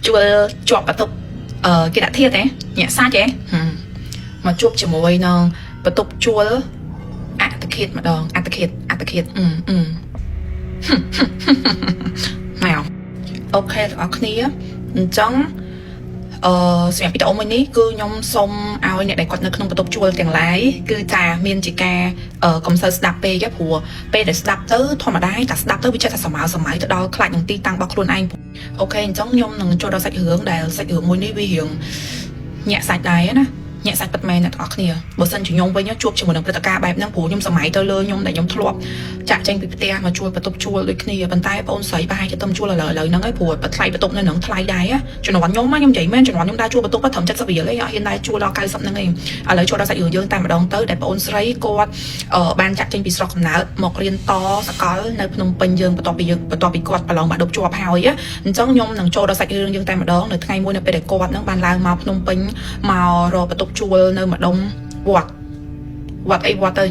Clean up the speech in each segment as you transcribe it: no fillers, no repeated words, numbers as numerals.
ជួលជាប់បន្ទប់អឺគេដាក់ធាតទេញាក់សាច់ទេហឹមមកជួបជាមួយនឹងបន្ទប់ជួលអត្តឃាតម្ដងអត្តឃាតអត្តឃាតអឺអឺ មក OK ទាំងអស់គ្នាអញ្ចឹងអឺសម្រាប់វីដេអូមួយនេះគឺខ្ញុំសូមឲ្យអ្នកដែលគាត់នៅក្នុងបន្ទប់ជួលទាំងឡាយគឺចាមានជាការអឺកុំសូវស្ដាប់ពេកទេព្រោះពេលដែលស្ដាប់ទៅធម្មតាតែស្ដាប់ទៅវាចេះតែសម័យសម័យទៅដល់ខ្លាចនឹងទីតាំងរបស់ខ្លួនឯង OK អញ្ចឹងខ្ញុំនឹងចូលដល់សាច់រឿងដែលសាច់រឿងមួយនេះវារឿងញាក់សាច់ដែរណាញាក់សាច់ពិតមែនអ្នកទាំងអស់គ្នាបើសិនជាខ្ញុំវិញជួបជាមួយនឹងព្រឹត្តិការណ៍បែបហ្នឹងព្រោះខ្ញុំសម័យទៅលើខ្ញុំដែលខ្ញុំធ្លាប់ចាក់ចេញពីផ្ទះមកជួលបន្ទប់ជួលដូចគ្នាប៉ុន្តែបងស្រីប្រហែលជាទៅជួលឥឡូវឥឡូវហ្នឹងឯងព្រោះថ្លៃបន្ទប់នៅហ្នឹងថ្លៃដែរជំនាន់ខ្ញុំខ្ញុំនិយាយមែនជំនាន់ខ្ញុំដើរជួលបន្ទប់ត្រឹម70រៀលឯងអត់ហ៊ានដើរជួលដល់90ហ្នឹងឯងឥឡូវចូលដល់សាច់រឿងយើងតែម្ដងទៅដែលបងស្រីគាត់បានចាក់ចេញពីស្រុកកំណើតមករៀនតសកលនៅភ្នំពេញយើងបន្ទាប់ពីយើងបន្ទាប់ពីគាត់ប្រឡងបាក់ឌុបជាប់ហើយអញ្ចឹងខ្ញុំនឹងចូលដល់សាច់រឿងយើងតែម្ដងនៅថ្ងៃមួយនៅពេលដែលគាត់ហ្នឹងបានឡើងមកភ្នំពេញមករកបន្ទប់ជួលនៅម្ដុំវត្តវត្តអីវត្តទៅ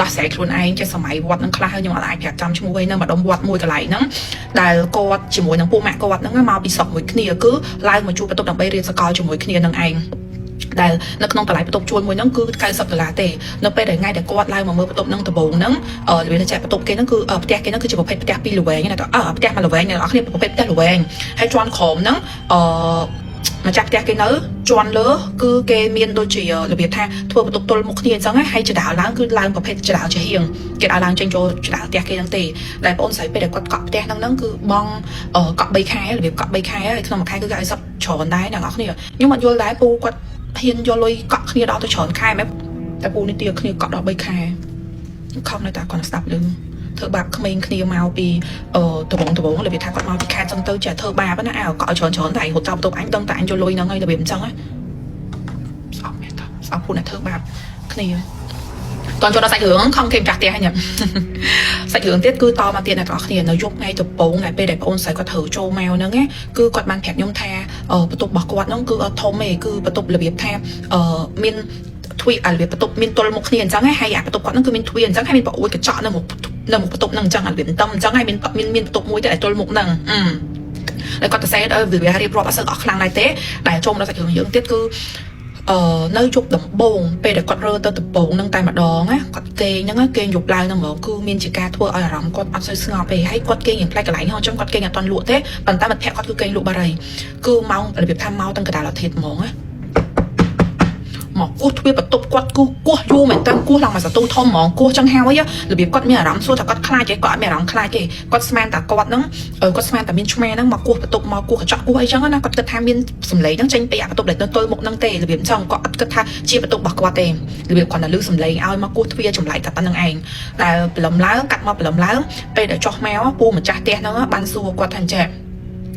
ដោះស្រាយខ្លួនឯងចេះសម័យវត្តហ្នឹងខ្លះហើយខ្ញុំអត់អាចប្រាប់ចាំឈ្មោះឯនៅម្ដុំវត្តមួយកន្លែងហ្នឹងដែលគាត់ជាមួយនឹងពួកម៉ាក់គាត់ហ្នឹងមកពីស្រុកមួយគ្នាគឺឡើងមកជួលបន្ទប់ដើម្បីរៀនសកលជាមួយគ្នានឹងឯងដែលនៅក្នុងតម្លៃបន្ទប់ជួលមួយហ្នឹងគឺ90ដុល្លារទេនៅពេលដែលថ្ងៃដែលគាត់ឡើងមកមើលបន្ទប់ហ្នឹងដំបូងហ្នឹងរបៀបថាចែកបន្ទប់គេហ្នឹងគឺផ្ទះគេហ្នឹងគឺជាប្រភេទផ្ទះពីរល្វែងណាអឺផ្ទះមួយល្វែងអ្នកនរគ្នាប្រភេទផ្ទះល្វែងហើយជាន់ក្រោមហ្នឹងអឺម្ចាស់ផ្ទះគេនៅជាន់លើគឺគេមានដូចជារបៀបថាធ្វើបន្ទប់ទល់មុខគ្នាអញ្ចឹងហើយចដាលឡើងគឺឡើងប្រភេទចដាលជាហៀងគេឲ្យឡើងចេញចូលចដាលផ្ទះគេហ្នឹងទេដែលបងស្រីពេលដែលគាត់កក់ផ្ទះហ្នឹងហ្នឹងគឺបងកក់3ខែរបៀបកក់3ខែហើយក្នុងមួយខែគឺគេឲ្យសឹកច្រើនដែរអ្នកនរគ្នាខ្ញុំអត់យល់ដែរពូគាត់ហ៊ានយកលុយកក់គ្នាដល់ទៅច្រើនខែមែនតែពូនេះទាគ្នាកក់ដល់3ខែខំនៅតែគាត់ស្ដាប់លឺធ្វើបាបក្មេងគ្នាមកពីអឺដបងដបងរបៀបថាគាត់មកពីខេត្តចឹងទៅចេះធ្វើបាបណាអើកក់ឲ្យច្រើនច្រើនតែឯងរត់ចោលបន្ទប់អញដឹងតែអញយកលុយហ្នឹងហើយរបៀបអញ្ចឹងណាស្អប់មែនតស្អប់ពូអ្នកធ្វើបាបគ្នាតនចូលដល់សាច់រឿងខំគេម្ចាស់ផ្ទះហ្នឹងសាច់រឿងទៀតគឺតមកទៀតអ្នកទាំងអស់គ្នានៅយប់ថ្ងៃដំបូងដែលពេលដែលបងអូនស្រីគាត់ត្រូវចូលមកហ្នឹងណាគឺគាត់បានប្រាប់ខ្ញុំថាបន្ទប់របស់គាត់ហ្នឹងគឺអត់ធំទេគឺបន្ទប់របៀបថាអឺមានទ្វាររបៀបបន្ទប់មានទល់មុខគ្នាអញ្ចឹងហើយអាបន្ទប់គាត់ហ្នឹងគឺមានទ្វារអញ្ចឹងហើយមានបង្អួចកញ្ចក់នៅមុខបន្ទប់ហ្នឹងអញ្ចឹងរបៀបតឹមអញ្ចឹងហើយមានមានមានបន្ទប់មួយទៀតដែលទល់មុខហ្នឹងអឺហើយគាត់ទៅសេដល់វារៀបរាប់អត់សូវអស់ខ្លាំងដែរទេដែលចូលមកដល់សាច់រឿងយើងទៀតគឺអឺនៅយប់ដំបូងពេលដែលគាត់រើទៅដំបូងហ្នឹងតែម្ដងណាគាត់គេងហ្នឹងគេងយប់ឡើងហ្នឹងហ្មងគឺមានជាការធ្វើឲ្យអារម្មណ៍គាត់អត់សូវស្ងប់ទេហើយគាត់គេងយ៉ាងប្លែកកន្លែងហ្នឹងអញ្ចឹងគាត់គេងអត់ទាន់លក់ទេប៉ុន្តែមិត្តភក្តិគាត់គឺគេងលក់បាត់ហើយគឺម៉ោងរបៀបថាមកទាំងកណ្ដាលអាទិត្យហ្មងណាមកគោះទ្វារបន្ទប់គាត់គោះគោះយូរមែនតើគោះឡើងមកសន្ទុះធំហ្មងគោះចឹងហើយរបៀបគាត់មានអារម្មណ៍សួរថាគាត់ខ្លាចទេគាត់អត់មានអារម្មណ៍ខ្លាចទេគាត់ស្មានតែគាត់ហ្នឹងគាត់ស្មានតែមានឆ្មាហ្នឹងមកគោះបន្ទប់មកគោះកញ្ចក់គោះអីចឹងណាគាត់គិតថាមានសំឡេងហ្នឹងចេញពីអាបន្ទប់ដែលនៅទល់មុខហ្នឹងទេរបៀបចឹងគាត់អត់គិតថាជាបន្ទប់របស់គាត់ទេរបៀបគាត់តែលឺសំឡេងឲ្យមកគោះទ្វារចម្លែកតែប៉ុណ្្នឹងឯងដែលព្រលឹមឡើងកាត់មកព្រលឹមឡើងពេលដែលចុះមកពូម្ចាស់ផ្ទះហ្នឹងបានសួរគាត់ថាអញ្ចេះ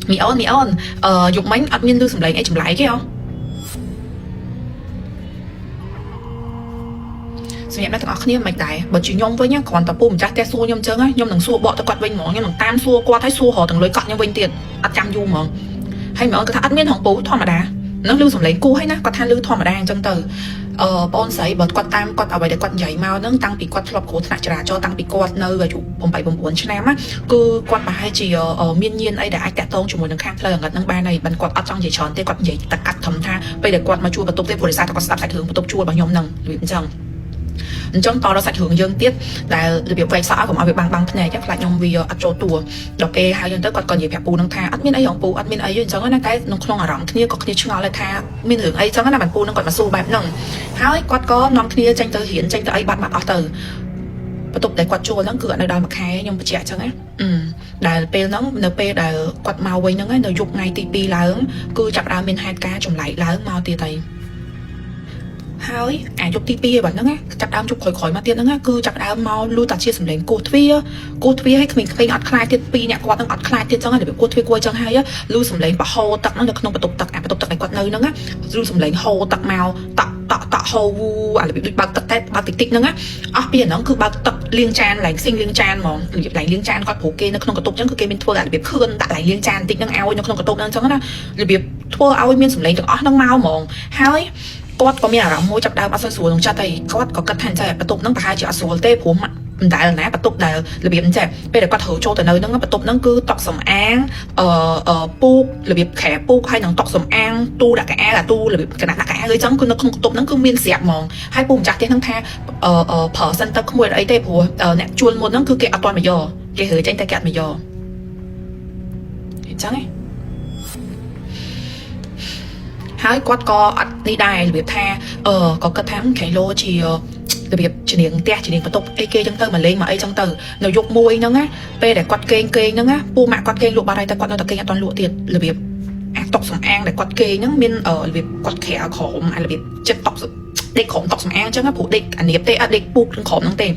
មីអូនមីអូនអឺយប់មិញអត់មានលឺសំឡេងអីចម្លែកទេហ៎សម្រាប់អ្នកទាំងអស់គ្នាមិនដែរបើជាខ្ញុំវិញគ្រាន់តែពូម្ចាស់ផ្ទះសួរខ្ញុំអញ្ចឹងខ្ញុំនឹងសួរបកទៅគាត់វិញហ្មងខ្ញុំនឹងតាមសួរគាត់ហើយសួររកទាំងលុយកក់ខ្ញុំវិញទៀតអត់ចាំយូរហ្មងហើយហ្មងគាត់ថាអត់មានហងពូធម្មតានឹងលឺសំឡេងគោះហើយណាគាត់ថាលឺធម្មតាអញ្ចឹងទៅអឺបងស្រីបើគាត់តាមគាត់អ្វីដែលគាត់និយាយមកហ្នឹងតាំងពីគាត់ធ្លាប់គ្រោះថ្នាក់ចរាចរណ៍តាំងពីគាត់នៅអាយុ8 9ឆ្នាំណាគឺគាត់ប្រហែលជាមានញៀនអីដែលអាចតាក់ទងជាមួយនឹងខាងផ្លូវអង្កត់ហ្នឹងបានហើយបើគាត់អត់ចង់និយាយច្រើនទេគាត់និយាយតែកាត់ធំថាពេលដែលគាត់មកជួលបន្ទប់ទេព្រោះដោយសារតែគាត់ស្ដាប់សាច់រឿងបន្ទប់ជួលរបស់ខ្ញុំហ្នឹងរបៀបអញ្ចឹងអញ្ចឹងតដល់សាច់រឿងយើងទៀតដែលរបៀបវែកសក់កុំឲ្យវាបាំងបាំងភ្នែកខ្លាចខ្ញុំវាអត់ចូលតួដល់ពេលហើយយើងទៅគាត់ក៏និយាយប្រាប់ពូនឹងថាអត់មានអីហងពូអត់មានអីទេអញ្ចឹងណាតែក្នុងក្នុងអារម្មណ៍គ្នាក៏គ្នាឆ្ងល់ដែរថាមានរឿងអីអញ្ចឹងណាបានពូនឹងគាត់មកសួរបែបហ្នឹងហើយគាត់ក៏នាំគ្នាចេញទៅរៀនចេញទៅអីបាត់បាត់អស់ទៅបន្ទប់ដែលគាត់ជួលហ្នឹងគឺអត់នៅដល់មួយខែខ្ញុំបញ្ជាក់អញ្ចឹងណាអឺដែលពេលហ្នឹងនៅពេលដែលគាត់មកវិញហ្នឹងនៅយប់ថ្ងៃទី2ឡើងគឺចាប់ផ្ដើមមានហេតុការណ៍ចម្លែកឡើងមកទៀតហើយហើយអាយប់ទី2ឯបាត់ហ្នឹងណាចាប់ដើមជប់ក្រោយៗមកទៀតហ្នឹងណាគឺចាប់ដើមមកលូតាជាសម្លេងគោះទ្វារគោះទ្វារឲ្យក្មេងៗអត់ខ្លាចទៀតពីរអ្នកគាត់ហ្នឹងអត់ខ្លាចទៀតចឹងហើយរបៀបគោះទ្វារគួយចឹងហើយលូសម្លេងបហោទឹកហ្នឹងនៅក្នុងបន្ទប់ទឹកអាបន្ទប់ទឹកដែលគាត់នៅហ្នឹងណាលូសម្លេងហូរទឹកមកតក់តក់តក់ហូរវូអារបៀបដូចបើកទឹកតែបើកតិចតិចហ្នឹងណាអស់ពីអាហ្នឹងគឺបើកទឹកលាងចានឡើងស៊ីងលាងចានហ្មងរបៀបឡើងលាងចានគាត់ព្រោះគេនៅក្នុងបន្ទប់ចឹងគឺគេមានធ្វើអារបៀបខឿនដាក់ឡើងលាងចានតិចហ្នឹងឲ្យនៅក្នុងបន្ទប់ហ្នឹងចឹងណារបៀបធ្វើឲ្យមានសម្លេងទាំងអស់ហ្នឹងមកហ្មងហើយគាត់ក៏មានអារម្មណ៍មួយចាប់ដើមអត់សូវស្រួលក្នុងចិត្តហើយគាត់ក៏គិតថាចេះបន្ទប់ហ្នឹងប្រហែលជាអត់ស្រួលទេព្រោះ មិនដែលណាបន្ទប់ដែលរបៀបអញ្ចឹងពេលដែលគាត់ត្រូវចូលទៅនៅហ្នឹងបន្ទប់ហ្នឹងគឺតុសំអាងអឺអឺពូករបៀបខែពូកហើយនឹងតុសំអាងទូដាក់កៅអៅអាទូរបៀបកណាត់ដាក់កៅអៅអីចឹងគឺនៅក្នុងបន្ទប់ហ្នឹងគឺមានស្រាប់ហ្មងហើយពូម្ចាស់ផ្ទះហ្នឹងថាអឺអឺប្រើសិនទៅក្មួយអីទេព្រោះអ្នកជួលមុនហ្នឹងគឺគេអត់ទាន់មកយកគេរើចេញតែគេអត់មកយកអញ្ចឹងឯង ហើយគាត់ក៏អត់នេះដែររបៀបថាអឺក៏គិតថាខេឡូជារបៀបជំនាញផ្ទះជំនាញបន្ទប់អីគេចឹងទៅមកលេងមកអីចឹងទៅនៅយប់មួយហ្នឹងណាពេលដែលគាត់គេងគេងហ្នឹងណាពូម៉ាក់គាត់គេងលក់បាត់ហើយតែគាត់នៅតែគេងអត់ទាន់លក់ទៀតរបៀបអាតុកសំអាងដែលគាត់គេងហ្នឹងមានរបៀបគាត់ក្រាលក្រោមអារបៀបចិត្តតុកដេកក្រោមតុកសំអាងចឹងណាព្រោះដេកអានៀបទេអត់ដេកពូកនឹងក្រោមហ្នឹងទេ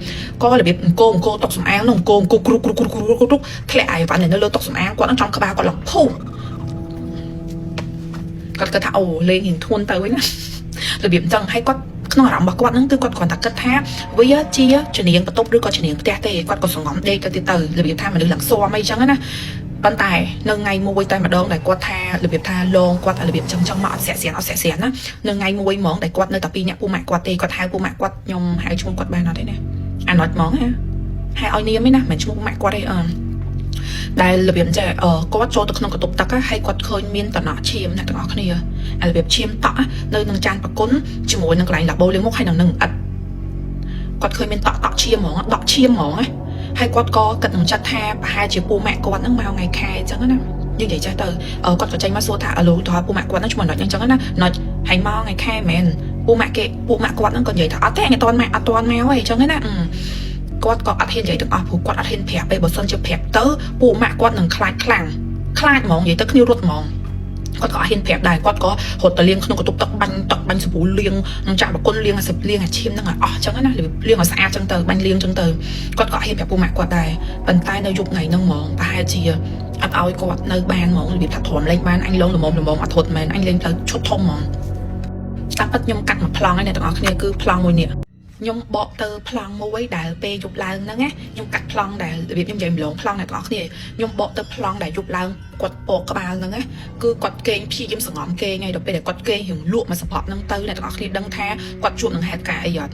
ក៏របៀបអង្គអង្គតុកសំអាងហ្នឹងអង្គអង្គគ្រុកគ្រុកគ្រុកគ្រុកគ្រុកធ្លាក់អាយវ៉ាន់នៅលើតុកសំអាងគាត់ហ្នឹងចំក្បាលគាត់ឡើងភុះ គាត់គិតថាអូលេងរៀងធ្ងន់ទៅវិញណារបៀបអញ្ចឹងហើយគាត់ក្នុងអារម្មណ៍របស់គាត់ហ្នឹងគឺគាត់គ្រាន់តែគិតថាវាជាជំនាញបន្ទប់ឬក៏ជំនាញផ្ទះទេគាត់ក៏សងំដេកទៅទៀតទៅរបៀបថាមនុស្សឡើងស៊ាំអីចឹងណាប៉ុន្តែនៅថ្ងៃមួយតែម្ដងដែលគាត់ថារបៀបថាលងគាត់របៀបចឹងចឹងមកអត់ស្រាក់ស្រានអត់ស្រាក់ស្រានណានៅថ្ងៃមួយហ្មងដែលគាត់នៅតែពីរនាក់ពូម៉ាក់គាត់ទេគាត់ហៅពូម៉ាក់គាត់ខ្ញុំហៅឈ្មោះគាត់បានអត់ទេណាអាណុចហ្មងណាហៅឲ្យនាមឯណាមិនឈ្មោះពូម៉ាក់គាត់ទេអឺ ដែលរបៀបចេះអឺគាត់ចូលទៅក្នុងកន្ទប់ទឹកហើយគាត់ឃើញមានតំណក់ឈាមអ្នកទាំងអស់គ្នាអារបៀបឈាមតក់នៅនឹងចានប្រគុណជាមួយនឹងកន្លែងឡាបូលាងមុខហើយនឹងនឹងអិតគាត់ឃើញមានតក់តក់ឈាមហ្មងដក់ឈាមហ្មងណាហើយគាត់ក៏គិតនឹងចិត្តថាប្រហែលជាពូម៉ាក់គាត់នឹងមកថ្ងៃខែអញ្ចឹងណាយើងនិយាយចេះទៅគាត់ក៏ចេញមកសួរថាអឡូតើពូម៉ាក់គាត់នឹងឈ្មោះណុចអញ្ចឹងណាណុចហើយមកថ្ងៃខែមែនពូម៉ាក់គេពូម៉ាក់គាត់នឹងក៏និយាយថាអត់ទេអញអត់ទាន់មកអត់ទាន់មកអីអញ្ចឹងណាគាត់ក៏អត់ហ៊ាននិយាយទាំងអស់ព្រោះគាត់អត់ហ៊ានប្រាប់ទេបើសិនជាប្រាប់ទៅពួកម៉ាក់គាត់នឹងខ្លាចខ្លាំងខ្លាចហ្មងនិយាយទៅគ្នារត់ហ្មងគាត់ក៏អត់ហ៊ានប្រាប់ដែរគាត់ក៏រត់ទៅលាងក្នុងកន្ទប់ទឹកបាញ់ទឹកបាញ់សាប៊ូលាងនឹងចាក់បកគុណលាងអាសិបលាងអាឈាមហ្នឹងឲ្យអស់អញ្ចឹងណាលាងឲ្យស្អាតអញ្ចឹងទៅបាញ់លាងអញ្ចឹងទៅគាត់ក៏អត់ហ៊ានប្រាប់ពួកម៉ាក់គាត់ដែរប៉ុន្តែនៅយប់ថ្ងៃហ្នឹងហ្មងប្រហែលជាអត់ឲ្យគាត់នៅបានហ្មងរបៀបថាទ្រាំលេងបានអញលងល្មមល្មមអត់ធត់មែនអញលេងផ្លូវឈុតធំហ្មងតាមពិតខ្ញុំកាត់មួយប្លង់ហើយអ្នកទាំងអស់គ្នាគឺប្លង់មួយនេះខ្ញុំបកទៅប្លង់មួយដែលពេលយប់ឡើងហ្នឹងណាខ្ញុំកាត់ប្លង់ដែលរបៀបខ្ញុំនិយាយម្លងប្លង់អ្នកទាំងអស់គ្នាខ្ញុំបកទៅប្លង់ដែលយប់ឡើងគាត់ពកក្បាលហ្នឹងណាគឺគាត់គេងព្យាយាមសងំគេងហើយដល់ពេលដែលគាត់គេងរៀងលក់មកសពប់ហ្នឹងទៅអ្នកទាំងអស់គ្នាដឹងថាគាត់ជួបនឹងហេតុការណ៍អីអត់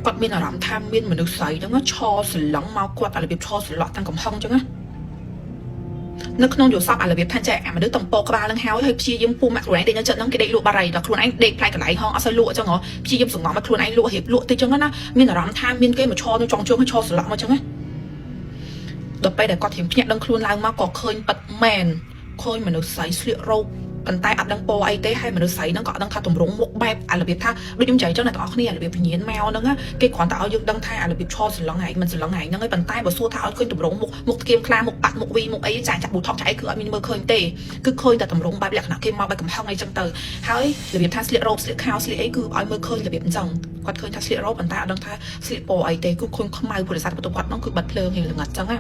គាត់មានអារម្មណ៍ថាមានមនុស្សស្រីហ្នឹងឈរសន្លឹងមកគាត់អារបៀបឈរសន្លក់ទាំងកំហឹងអញ្ចឹងណានៅក្នុងយល់សពអារបៀបថាចេះអាមនុស្សតំពកក្បាលនឹងហើយហើយព្យាយាមពូម៉ាក់ខ្លួនឯងដេកនៅចិត្តហ្នឹងគេដេកលក់បារីដល់ខ្លួនឯងដេកផ្លែកន្លែងហងអត់សូវលក់អញ្ចឹងហ៎ព្យាយាមសងំឲ្យខ្លួនឯងលក់រៀបលក់តិចអញ្ចឹងណាមានអារម្មណ៍ថាមានគេមកឈរនៅចុងជើងហើយឈរសន្លក់មកអញ្ចឹងណាដល់ពេលដែលគាត់រៀមភ្ញាក់ដឹងខ្លួនឡើងមកក៏ឃើញប៉ិតមែនឃើញមនុស្សស្រីស្លៀករ៉ូបប៉ុន្តែអត់ដឹងពណ៌អីទេហើយមនុស្សស្រីហ្នឹងក៏អត់ដឹងថាទម្រង់មុខបែបអារបៀបថាដូចខ្ញុំនិយាយអញ្ចឹងអ្នកទាំងអស់គ្នាអារបៀបវិញ្ញាណមកហ្នឹងគេគ្រាន់តែឲ្យយើងដឹងថាអារបៀបឈរសន្លងឯងមិនសន្លងឯងហ្នឹងឯងប៉ុន្តែបើសួរថាឲ្យឃើញទម្រង់មុខមុខធ្គៀមខ្លាមុខបាត់មុខវីមុខអីចាចាក់ប៊ូថុកចាអីគឺអត់មានមើលឃើញទេគឺឃើញតែទម្រង់បែបលក្ខណៈគេមកបែបកំហឹងអីចឹងទៅហើយរបៀបថាស្លៀករ៉ូបស្លៀកខោស្លៀកអីគឺឲ្យមើលឃើញរបៀបអញ្ចឹងគាត់ឃើញថាស្លៀករ៉ូបប៉ុន្តែអត់ដឹងថាស្លៀកពណ៌អីទេគឺឃើញខ្មៅពុទ្ធសាសបន្ទប់គាត់ហ្នឹងគឺបាត់ភ្លើងរៀងល្ងិតចឹងណ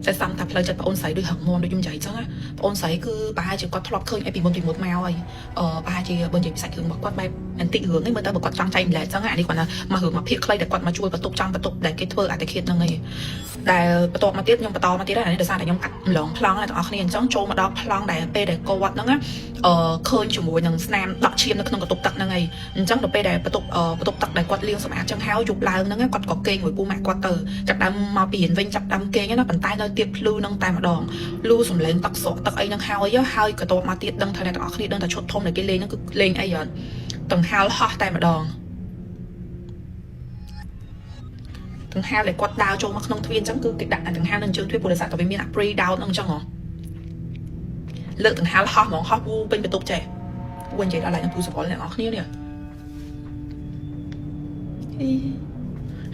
ាតែសំថាផ្លូវចិត្តប្អូនស្រីដូចរឹងមាំដូចខ្ញុំនិយាយចឹងណាប្អូនស្រីគឺប្រហែលជាគាត់ធ្លាប់ឃើញអីពីមុនពីមុនមកហើយអឺប្រហែលជាបើនិយាយពីសាច់រឿងរបស់គាត់បែបអន្តិរឿងនេះមើលទៅបើគាត់ចង់ចែកម្លែកចឹងអានេះគាត់ថាមករឿងមកភាកខ្លីដែលគាត់មកជួយបន្ទប់ចង់បន្ទប់ដែលគេធ្វើអតិឃាតហ្នឹងឯងដែលបន្ទាប់មកទៀតខ្ញុំបន្តមកទៀតអានេះដោយសារតែខ្ញុំកាត់ម្លងប្លង់អ្នកទាំងអស់គ្នាអញ្ចឹងចូលមកដល់ប្លង់ដែលពេលដែលគាត់ហ្នឹងណាអឺឃើញជាមួយនឹងស្នាមដក់ឈាមនៅក្នុងកន្ទប់ទឹកហ្នឹងឯងអញ្ចឹងដល់ពេលដែលបន្ទប់បន្ទប់ទឹកដែលគាត់លាងសម្អាតចឹងហើយយប់ឡើងហ្នឹងគាត់ក៏គេងមួយពូម៉ាក់គាត់ទៅចាប់ដើមមកពីរៀនវិញចាប់ដើមគេងណាប៉ុន្តែនៅទៀតភ្លឺនឹងតែម្ដងលូសំឡេងទឹកស្រកទឹកអីហ្នឹងហើយហើយក៏តបមកទៀតដឹងថាអ្នកទាំងអស់គ្នាដឹងថាឈុតធំដែលគេលេងហ្នឹងគឺលេងអីអត់ដង្ហាលហោះតែម្ដងដង្ហាលដែលគាត់ដើរចូលមកក្នុងទ្វារអញ្ចឹងគឺគេដាក់ដង្ហាលនឹងជើងទ្វារព្រោះដោយសារតែវាមានអា pre down ហ្នឹងអញ្ចឹងហ៎លើកដង្ហាលហោះហ្មងហោះវូពេញបន្ទប់ចេះវិញនិយាយដល់ឡើងនឹងពូសវល់អ្នកនរគ្នានេះ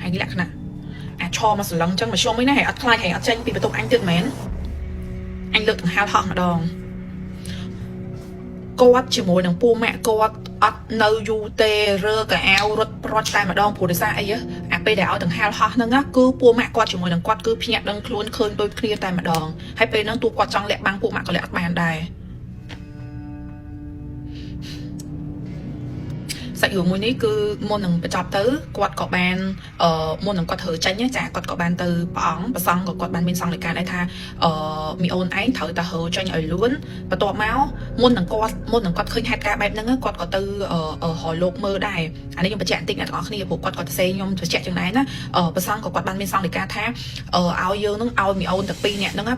ហើយនេះលក្ខណៈអាចឈរមកសន្លឹងអញ្ចឹងមកជុំឯណាហើយអត់ខ្លាចហើយអត់ចេញពីបន្ទប់អញទៀតមែនអញលើកដង្ហាលហោះម្ដងគាត់ជាមួយនឹងពូម៉ាក់គាត់អត់នៅយូរទេរើកៅអៅរត់ប្រត់តែម្ដងព្រោះដោយសារអីអាពេលដែលឲ្យដង្ហាលហោះហ្នឹងគឺពូម៉ាក់គាត់ជាមួយនឹងគាត់គឺភ្ញាក់ដឹងខ្លួនឃើញដូចគ្នាតែម្ដងហើយពេលហ្នឹងទូគាត់ចង់លាក់បាំងពូម៉ាក់ក៏លាក់អត់បានដែរ សាច់រឿងមួយនេះគឺមុននឹងបញ្ចប់ទៅគាត់ក៏បានអឺមុននឹងគាត់ធ្វើចេញណាចាគាត់ក៏បានទៅព្រះអង្គព្រះសង្ឃក៏គាត់បានមានសង្ឃលេខាដែរថាអឺមីអូនឯងត្រូវតែរើចេញឲ្យលឿនបន្ទាប់មកមុននឹងគាត់មុននឹងគាត់ឃើញហេតុការណ៍បែបហ្នឹងគាត់ក៏ទៅរកលោកមើលដែរអានេះខ្ញុំបញ្ជាក់បន្តិចអ្នកទាំងអស់គ្នាព្រោះគាត់ក៏ទៅសេខ្ញុំបញ្ជាក់ចឹងដែរណាព្រះសង្ឃក៏គាត់បានមានសង្ឃលេខាថាឲ្យយើងនឹងឲ្យមីអូនទាំងពីរនាក់ហ្នឹង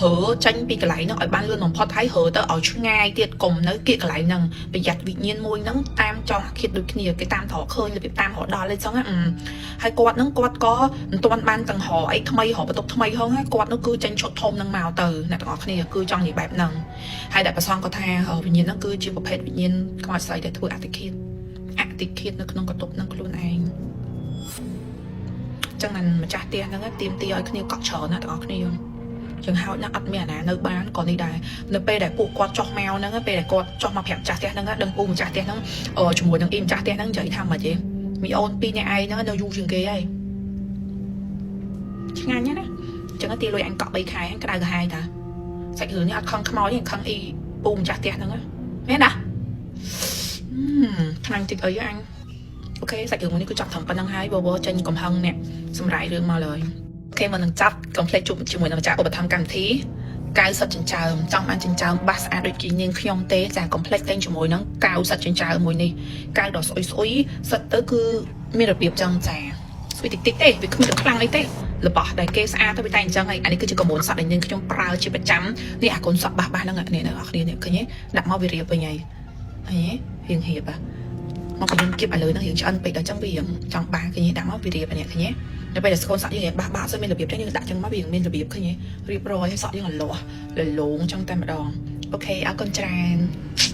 រើចេញពីកន្លែងហ្នឹងឲ្យបានលឿនបំផុតហើយរើទៅឲ្យឆ្ងាយទៀតកុំនៅគៀកកន្លែងហ្នឹងប្រយ័ត្នវិញ្ញាណមួយហ្នឹងតាមចង់អាឃាតដូចគ្នាគេតាមត្រកឃើញរបៀបតាមរកដល់អីចឹងណាហើយគាត់ហ្នឹងគាត់ក៏មិនទាន់បានទាំងរកអីថ្មីរកបន្ទប់ថ្មីហងហើយគាត់នោះគឺចេញឈុតធំហ្នឹងមកទៅអ្នកទាំងអស់គ្នាគឺចង់និយាយបែបហ្នឹងហើយដែលប្រសងគាត់ថាវិញ្ញាណហ្នឹងគឺជាប្រភេទវិញ្ញាណខ្មោចស្រីដែលធ្វើអតិឃាតអតិឃាតនៅក្នុងកន្ទប់ហ្នឹងខ្លួនឯងចឹងបានម្ចាស់ផ្ទះហ្នឹងទៀមទីឲ្យគ្នាកក់ច្រើនណាស់ទាំងអស់គ្នាចឹងហោចណាស់អត់មានអាណានៅបានក៏នេះដែរនៅពេលដែលពួកគាត់ចុះមកហ្នឹងពេលដែលគាត់ចុះមកប្រាប់ម្ចាស់ផ្ទះហ្នឹងដឹងពូម្ចាស់ផ្ទះហ្នឹងជាមួយនឹងអ៊ីម្ចាស់ផ្ទះហ្នឹងនិយាយថាម៉េចទេមីអូនពីរនាក់ឯងហ្នឹងនៅយូរជាងគេហើយឆ្ងាញ់ណាស់ណាចឹងទីលុយអញកក់3ខែក្តៅក្រហាយតាសាច់រឿងនេះអត់ខឹងខ្មោចទេខឹងអ៊ីពូម្ចាស់ផ្ទះហ្នឹងមែនណាខ្លាំងតិចអីអញ OK សាច់រឿងមួយនេះគឺចប់ត្រឹមប៉ុណ្្នឹងហើយបបចេញកំហឹងអ្នកសម្រាយរឿងមកលើ OK មកនឹងចាប់កុំភ្លេចជួបជាមួយនឹងម្ចាស់ឧបត្ថម្ភកម្មវិធីកៅសិតចិញ្ចើមចង់បានចិញ្ចើមបាសស្អាតដូចជានាងខ្ញុំទេចាកុំភ្លេចតែងជាមួយនឹងកៅសិតចិញ្ចើមមួយនេះកៅដ៏ស្អុយស្អុយសិតទៅគឺមានរបៀបចឹងចាស្អុយតិចតិចទេវាគ្មានខ្លាំងអីទេរបស់ដែលគេស្អាតទៅវាតែអញ្ចឹងហើយអានេះគឺជាកម៉ូនសក់ដែលនាងខ្ញុំប្រើជាប្រចាំនេះអាកូនសក់បាសបាសហ្នឹងនេះអ្នកនរគ្នានេះឃើញទេដាក់មកវារៀបវិញហើយឃើញទេរៀងរៀបហ៎មកខ្ញុំគៀបឲ្យលើហ្នឹងរៀងឆ្អិនពេកដល់ចឹងវារៀងចង់បាសឃើញទេដាក់មកវារៀបនេះឃើញទេដល់ពេលដែលស្កូនសក់យើងរៀងបាសបាសអត់មានរបៀបចឹងយើងដាក់ចឹងមកវាមានរបៀបឃើញទេរៀបរយហើយសក់យើងឲ្យលាស់លលងចឹងតែម្ដង OK អរគុណច្រើន។